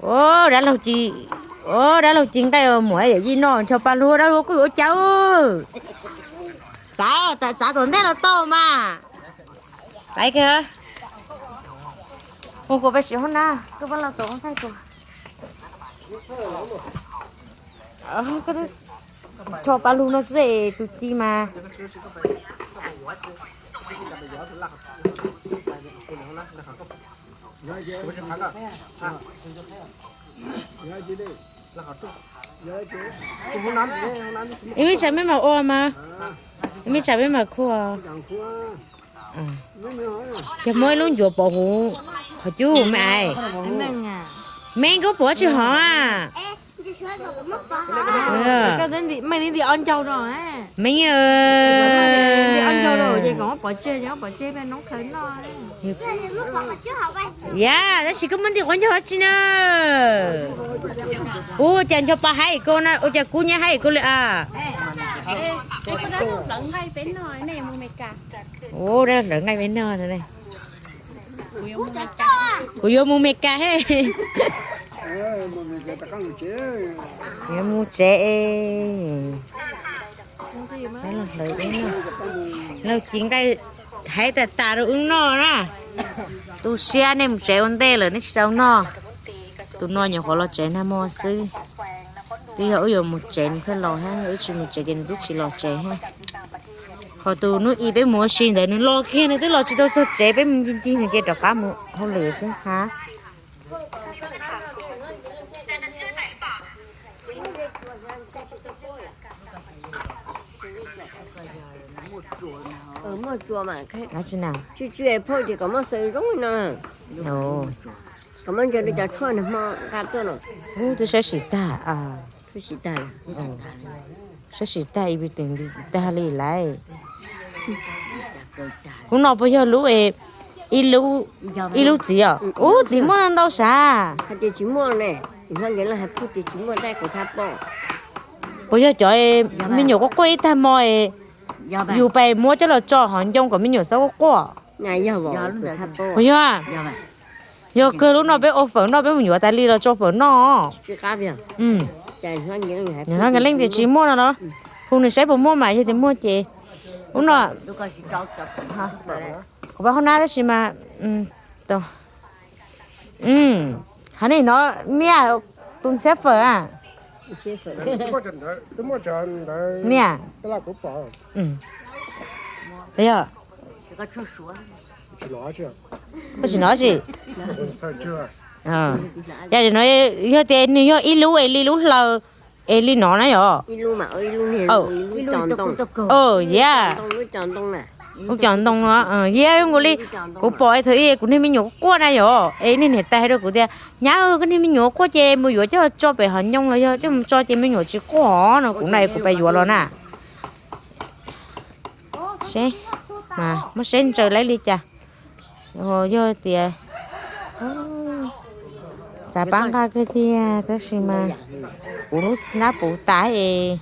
Dab laug ci, dab laug ci nqaij muam yawm yij noj ncho pa lug dab laug kuj yuav ua cas. Txav, txav tom ntej los tau mas. Laiv kawg. Mus kuv peb siv hoob nab, koj pab los tau nqaij kuv. Ncho pa lug no xwb tus ci mas. Ib me tsam peb mam ua mas, ib me tsam peb mam khuaj. Ces muab ib lub ncuav pov huv qhov cub me ais. Me koj pov tsis hov a. Me, ya, tab sis koj muab ntim quav ncaug tsi na. Ua cas ncho pa haib koj na, ua cas kub nyab haib koj li a. Ua dab hlawv nqaij peb noj. Kuv yuav mus Mes Kas he. Yuav mus tsev. Laug ci nqaij haib tas tas rau wb noj na. Tu siab nej mus tsev ua ntej lawm nej tsis tau noj. Tus no nyuam qhuav los tsev nag hmo xwb. Twb yog wb yuav mus tsev nws thiaj los thiab, yog wb tsis mus tsev ces nws twb tsis los tsev thiab. Ho tus hnub ib peb mus ua si ntawd nws los kiag nws twb los tsis tau txog tsev, peb mus ncig ncig nws ces rov qab mus hauj lwm xwb hab. Muaj tsuas mas, tsw tsw phauj ces kom muab xaws zoo no, kom muab ntsaws rau cov tshuaj nag hmo nqa tuaj no. Ub, twb saib sim tag, saib sim tag ib tag li lawm. Hnub no puas yog lub, ib lub txiv os? Ub, txiv muaj ntau sav. Hais tias tsis muaj ne, hais tias tsis muaj, kuv thab pom. Puas yog cov me nyuam quaj quaj ib tag hmo es yus pais muab coj los tso hauv ncoo kom me nyuam txhob quaj quaj? Puas yog? Yog kawg, lub no peb ua fawm noj, peb mus yuav tas li los tso fawm noj. Nws hlob nkawd leej tias tsis muaj no los, hu nws saib puas muaj mas, yog tias muaj ces ub no. Kuv pab hoob nab tab sis mas, hov nej no, niaj tus ntxhiab fawm a. Niaj, yog, koj tsis hnov tsi? Yog tias nws yog ib lub es li lub hlaws es li no na yog? Yog, lub cov ntoo no, yog nkaus li kuv pom es thaum ub kuv niag me nyuam quaj na yog, es niag niam tais hais rau kuv tias, nyab, koj niag me nyuam quaj ces mus yuav coj tso pem hauv ncoo los yog coj mus tso ces me nyuam tsis quaj no, kuv na kuv pais yuav los na. Seb, mas muab saib ntsaws laib li cas. Yog tias xav pab nqa kawg tiag tab sis mas kuv lub hnab puv tas es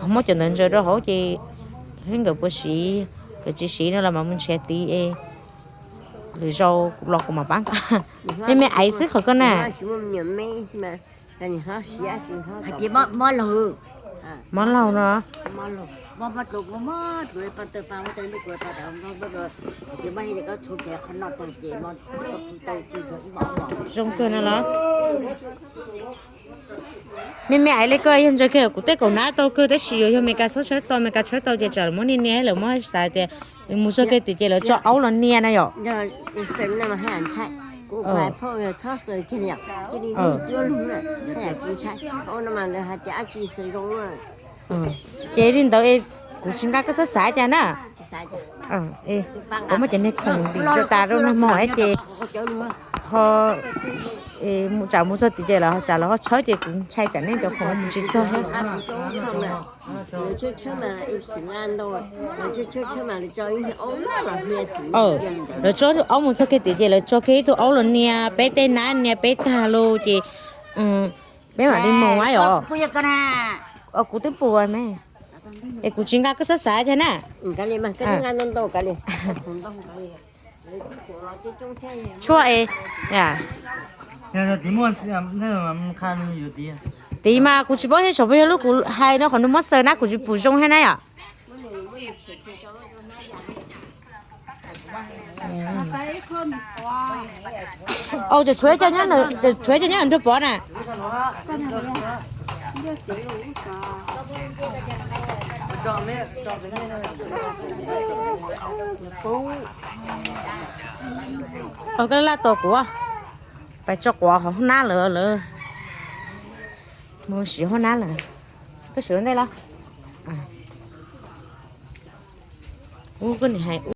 muab cov ntawd ntsaws rau hauv ces seb nkawd puas siv, nkawd tsis siv no los mas mus nrhiav tid es lwm zaus los kuv mam pab nqa. Me me aiv xwb qhov koj na. Mob laug no. Zoo kawg no los. Me me aiv li koj yog ntsaws kiag kuv tej kaum hnab tau kawg tab sis yuav yog Mes Kas txhob tshawb tau, Mes Kas tshawb tau ces tsam lawv muab niaj niaj lawv muab xav tias mus txog kiag tim ces lawv tso aub los niaj na yom. Ces li ntawd kuv tsis nqa koj txhob xav cas na. Kuv muab cov niag khoom ntim rau tas rau nag hmo ces ho tsam mus txog tim ces lawv tsam lawv ho tshawb ces kuv ntshai tsam nej cov khoom mus tsis txog. Lawv tso aub mus txog kiag tim ces lawv tso kiag ib tug aub los nias peb tej hnab nias peb tag los ces peb mam li mus a yom. Kuv twb pum me, es kuv tsis nqa koj txhob xav thiab na. Tshuaj es, Yog tias muaj, qha yus tias. Tiv mas kuv tsis paub thiab, tsoom phooj ywg, lub kuv hais no qhov nws muab xaws na kuv tsis pum zoo thiab na yom. Au, ces tshuav cov nyob, ces tshuav cov nyob nrog pov na. Au, koj laj tua kuv, pais tso quav hauv hoob nab lawm, lawv mus siv hoob nab lawm. Koj siv ua ntej los? Ub, koj nim hais